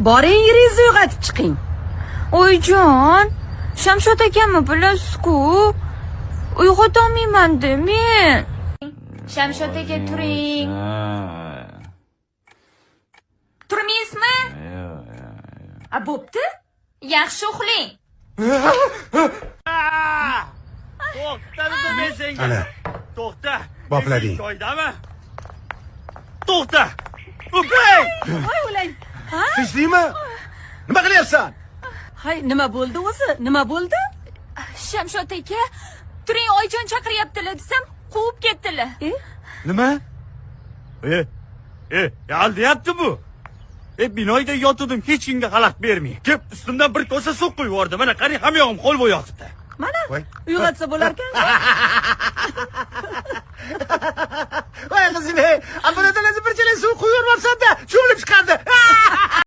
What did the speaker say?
Boring, eringizni uyg'otib chiqing. Oyijon, Shamshod akamni bilasiz-ku. Uyg'otolmayman-da men. Shamshod aka, turing. Turmaysizmi? A, bo'pti. Yaxshi uxlang. To'xta dedim men senga. Ana. To'xta. Boplading. Esing joyidami? To'xta. Upay! Voy o'lay. Ha? Tinchlikmi? Nima qilyapsan? Hay, nima bo'ldi o'zi? Nima bo'ldi? Shamshod aka, turing, oyijon chaqiryaptilar desam, quvib ketdilar. E? Nima? E, e, aldayapti bu. E, binoyda yotgandim, hech kimga xalaqit bermay. Kelib ustimdan bir kosa suv quyib yubordi. Mana qarang, hamma yog'im ho'l bo'lib yotibdi. Mana, Voy. Uyg'otsa bo'larkan. Voy qizim, ey, bir chelak suv quyib yuboribsan-da, cho'milib chiqardi.